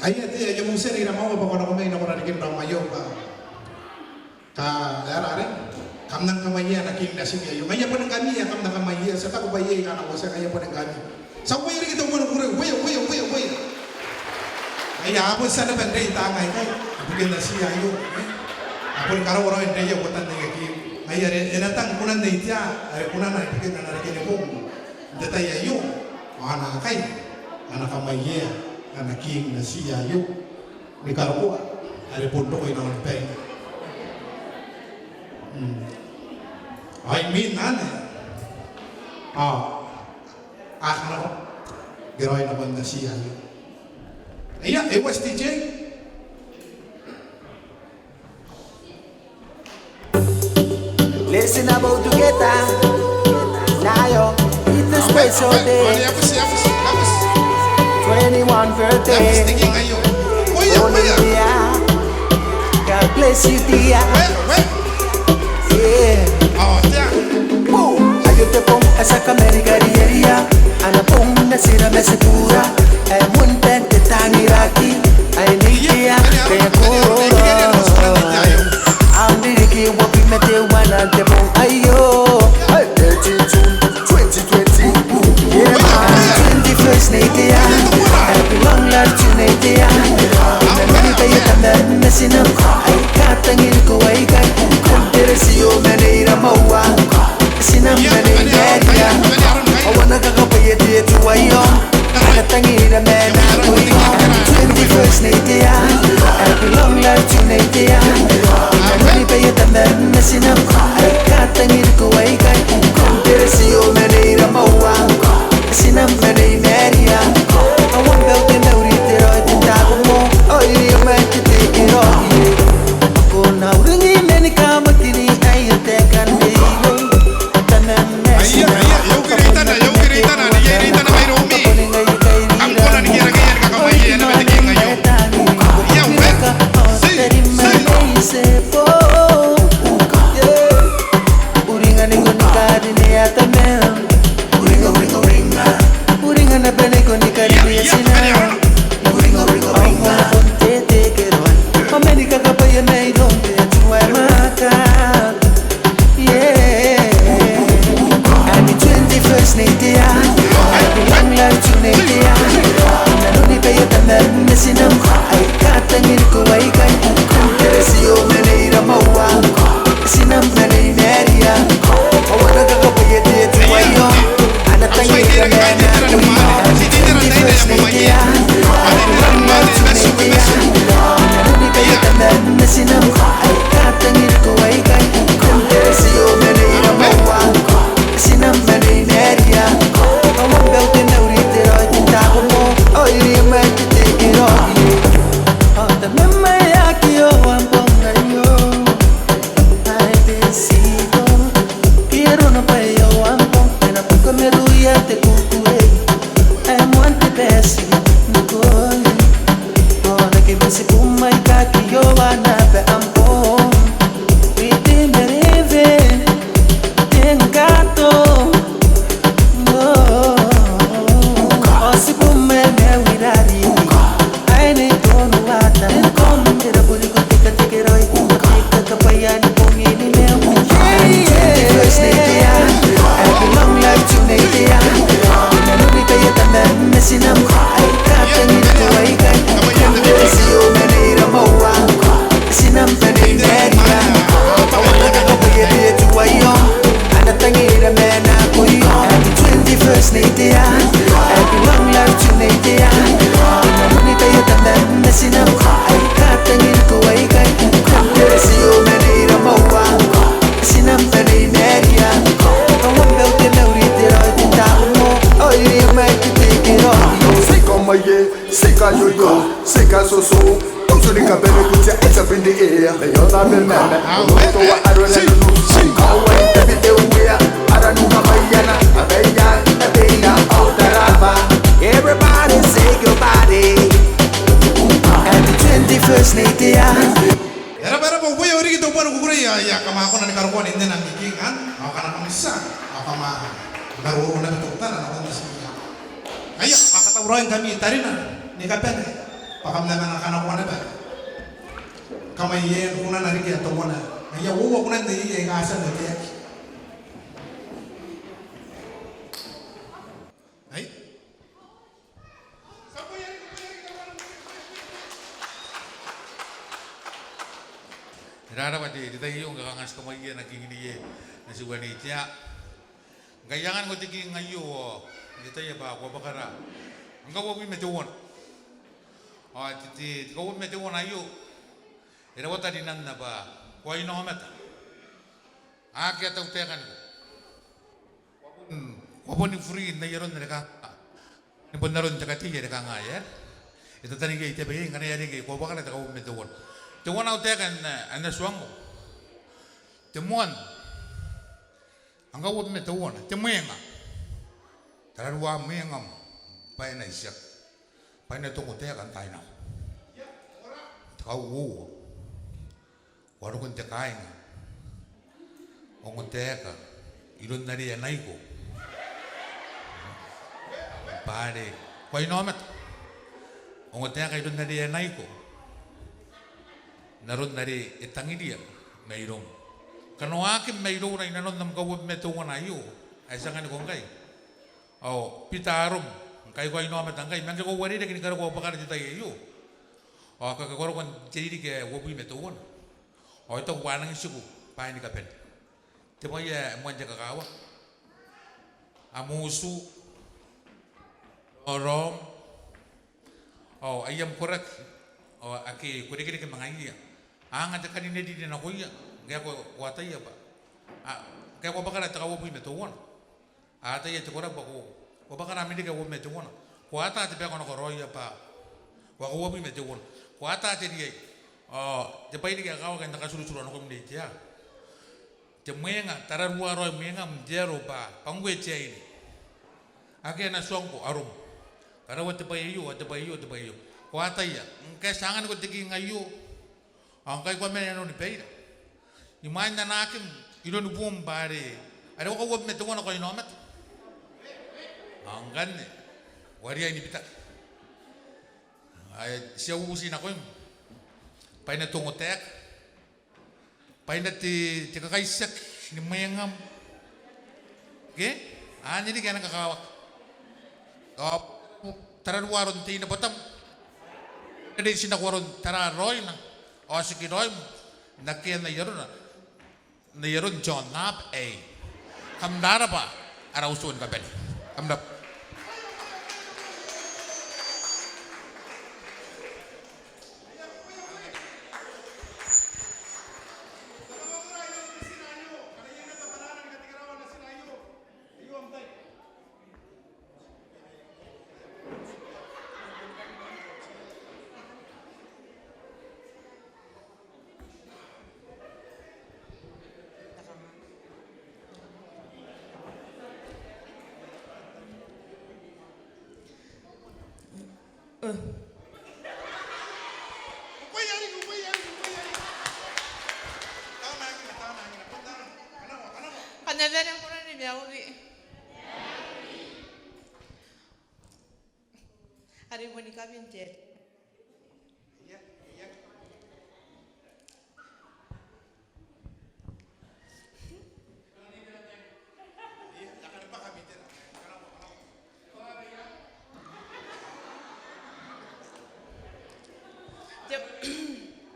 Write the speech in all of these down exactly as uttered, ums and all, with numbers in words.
Aia te, aia mutiana ira maua bwa ko na komai nako rarikin raom aio bwa ka, e aera are, kam nang kamwaiea ana king natiu aio. Ngaia boni ngkami ae kam na kamwaiea, ti a taku bwa iai aika a na uotia, ngaia boni ngkami. Ti a uaia riki te umwa ni kukurei, uaia, uaia, uaia, uaia. Ngaia a bon tia naba n rei taanga aikai ibukin natiia aio. A boni karaua raoi n reia uotan aia king. Ngaia are e na tang kunan Nei Tea are kunana ibukin ana reke ni bong n te tai aio, ao a na akai, a na kamwaiea ana king natiia aio ni karokoa are bon roko inanon baina. Mm. Ao imwin anne, ao a kanakoa ngke raoi nakon natiia aio. Ia, e was D J. Listen about together. Now, yo, it's a special day. Twenty-one birthday. Olivia. God bless you, dear. Yeah. Aio te bong ae ti a kamarika rieria, ana bong natira ma tibura, ae moan te tangiraki ae Nei Tea, te koora. Ao n ririki uabwi ma teuana n te bong aio. Thirteen June twenty twenty. Yeah, man. Twenty-first Nei Tea. Happy long life to Nei Tea. N na nori baia tamam ma tinam aika tangiriko aikai. Ko Teretio ma Nei Ramaua, tinam ma Nei Maria. Ao a na kakabwaia te Atua iaon ana tangira ma ana akoi. Twenty-first Nei Tea. Happy long life to Nei Tea. N na nori baia tamam ma tinam aika tangiriko aikai. Ko Teretio ma Nei Ramaua, tinam ma Nei Maria. Ao am bwa ko na mauri te raoi te tabomoa. Ao iri mai te tekeraoi. Ko na uringi mani kamatini aio te kan reirei. Aia, aia, e uki reitana, e uki reitana, e uki reitana mairoumi. Kam kona ni karakia ni kakamwaiea ana bwai te king aio. Ia, uek, sei, sei. Uringa niko ni karinea tamam. Uringa, uringa, uringa. Uringa naba niko ni karinea tinam. Uringa, uringa, uringa. Ao bon te tekeraoi. Ao mani kakabwaia mairoun te Atua ae mwaaka. Yeah. Happy twenty-first Nei Tea. Happy long life to Nei Tea. N na nori baia tamam ma tinam aika tangiriko aikai. Ko Teretio ma Nei Ramaua, tinam ma Nei Maria. Ao a na kakabwaia te Atua iaon ana tangira ma ana akoi. Happy twenty-first Nei Tea. Happy long life to Nei Tea. N na nori baia tamam ma tinam aika tangiriko aikai. Ko Teretio ma Nei Ramaua, tinam ma Nei Maria. Ao am bwa ko na mauri te raoi te tabomoa. Ao iri mai te tekeraoi. Ao tamam ae aki oa am bong aio. Ai te tito. Kiro na bwai oa am bong. E na buka mairouia te kukurei ae moan te bati ni koi. Ao n aki bati bumai kaki oa naba am bong. Iti merewe te ngkato. Ao ti bumai maiu i rariki. Ai nei tonuata. Kom tera boni ko tekatekeraoi. Ni kakabwaia ni bong ini maiu. Twenty-first Nei Tea. Happy long life to Nei Tea. N na nori baia tamam ma tinam aika tangiriko aikai. Ko Teretio ma Nei Ramaua, tinam ma Nei Maria. Ao a na kakabwaia te Atua iaon ana tangira ma ana akoi. Happy twenty-first Nei Tea. Happy long life to Nei Tea. N na nori baia tamam ma tinam aika tangiriko aikai. Ko Teretio ma Nei Ramaua, tinam ma Nei Maria. Ao am bwa ko na mauri te raoi te tabomoa. Ao iri mai te tekeraoi. Ti a kamwaia, ti a kaioio, ti a katoto. Totoni kabane kutia, it's up in the air. They all have been mad. Onotoa aron ae nunu. Ao ai Tabiteuea, ara nuka mai ana, a bwai ana, a bwai ana, ao taraba. Everybody shake your body. Happy twenty-first Nei Tea. E rab'a, e rab'a, uaia riki te umwa ni kukurei. Ia, ia, kam a kona ni karokoa n nena ni king, ao kam na kamitia, ao kam a maroro naba teutana nakon natiia. Aia, a katauraoi ngkami tarina ni kabane. Bwa kam na manga kanakoa naba. Kam ae e kunana riki ae teuana. Aia uoua kunan te iai aika a tia n oteaki. Ai? E raraba te, te tai aio ngkai kanga ti kamwaia ana king neiei, natiu ae Nei Tea. Ngkai I anganiko te king aio ao I ataia bwa ko a bwakara. Ngkai uabwi ma teuana. Ao te, te, te kauabwi ma teuana aio e rawata rinanna bwa ko a inaomata. Akea tautaekaniko. Ko a bon, ko a boni free n ai aron are kanga, ni bon aron te katei are kanga ae e tataneiai te aba iai ngkana e a reke ko a bwakara te kauabwi ma teuana. Teuana au taeka n, n na tuangko. Te moan. Ngkai uabwi ma teuana. Te mwenga. Tararua mwengam bwa e na itiaki. Bwa e na te ongotaeka n taai nako. Te kauoua. Ko a roko n te kaainga. Ongotaeka iroun are e anaiko. Bwa are ko a inaomata. Ongotaeka iroun are e anaiko. N aron are e tangiria mairoum. Kanoakim mairoura i nanon am kauabwi ma teuana aio ae ti anganiko ngkai. Ao bita arom ngkai ko a inaomata ngkai, ma ngke ko uarereke ni karokoa bwakara te tai aio. Ao ngkai ko a roko n te ririki ae uabwi ma teuana. Ao I taku bwa a nangi tiku bwaai ni kabane. Te bwai ae moan te kakawaki. Am utu. Raoraom. Ao aia koraki. Ao ake ko irekereke ma ngaiia. A anga te karinirine nakoia. Ngke ko, ko ataia bwa. A, ngke ko bwakara te kauabwi ma teuana. A ataia te koraki bwa ko, ko bwakara am ririki ae uabwi ma teuana. Ko ata te bae ko nakoraoia bwa ko a kauabwi ma teuana. Ko ata te riai. Ao te bwai riki ae kakawaki ae N na katuruturua nakoim Nei Tea. Te mwenga, tararua raoi mwengam n te aro bwa, bwa ngkoe te aine. Akea ana tuangko arom. Karaua te bwai aio, ao te bwai aio, te bwai aio. Ko ataia, ngkae ti anganiko te king aio. Ao ngkai ko a mena i nanoni baira. Imwain anaakim iroun buum bwa are, are ko kauabwi ma teuana ko a inaomata. Ao ngkanne, ko a riai ni bitaki. Ae ti a uti nakoim. Bwa e na te ongotaeka. Bwa e na te, te kakaitiaki ni mwengam. Ke? Anne riki ae e na kakawaki. Ao tararua aron te inabotam. Are ti nako aron tara raoina. Ao tikiraoim. N akea n ai arona. N ai aron te aonnaba aei. Kam rabwa ara utu ni kabane. Kam rabwa. Kam na bane n kona ni mauri. Are boni kabin te Te,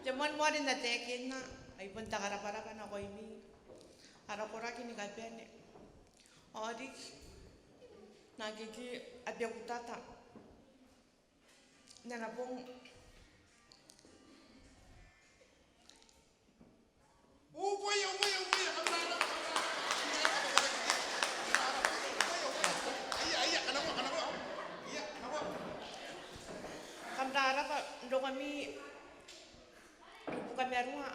te moan moan n na taekinna, ai bon te karabwarabwa nakoimi. Ara koraki ni kabane. Ao riki, n aki ki a bia kutata. N ana bong. Kam rabwa n rokomi. Buka marua,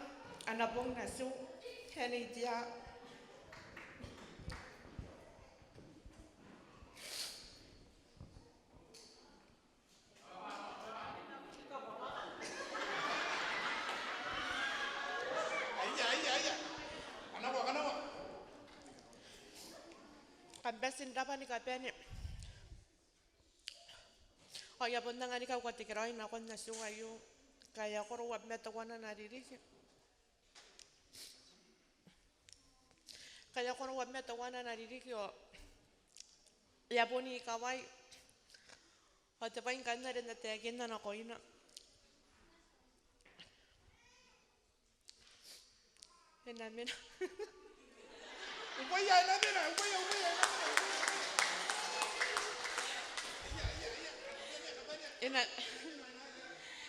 ana bong natiu, Nei Tea. Kam bati n rabwa ni kabane. Ao I a bon anga ni kauka te keraoi nakon natiu aio, ngkai e a koroa ma teuana ana ririki. Ngkai e a koroa ma teuana ana ririki ao e a bon ikawai. Ao te bwai ngkanne are N na taekinna nakoina, e na mena. Uboia, e na mena, uboia, uboia, e na mena, uboia. E na,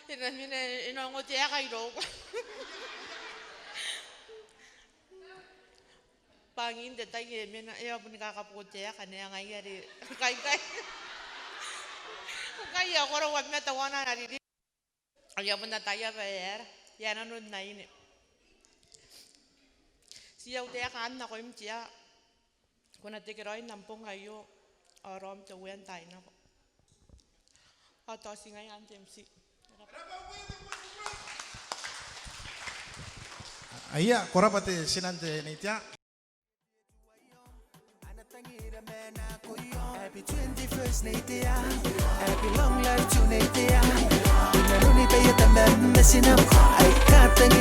e na mena, e na ongo te aeka irou. Bwa ngkai n te tai e mena, e a bon kakabotea kanga ngaia are ngkai, ngkai. Ngkai e a koroa ma teuana ana ririki. Ao I a bon ataia bwa e aera, e a nanon aine. Ti a uti ae kaan nakoim tia, ko na tekeraoi n am bong aio, ao raom te Uea n taai nako. Ao tao ti ngaia anne te M C. Aia, ko rabwa te tinan te neitia. Happy twenty-first neitia. Happy long life to neitia. N na roni baia tamam ma tinam. Ai katan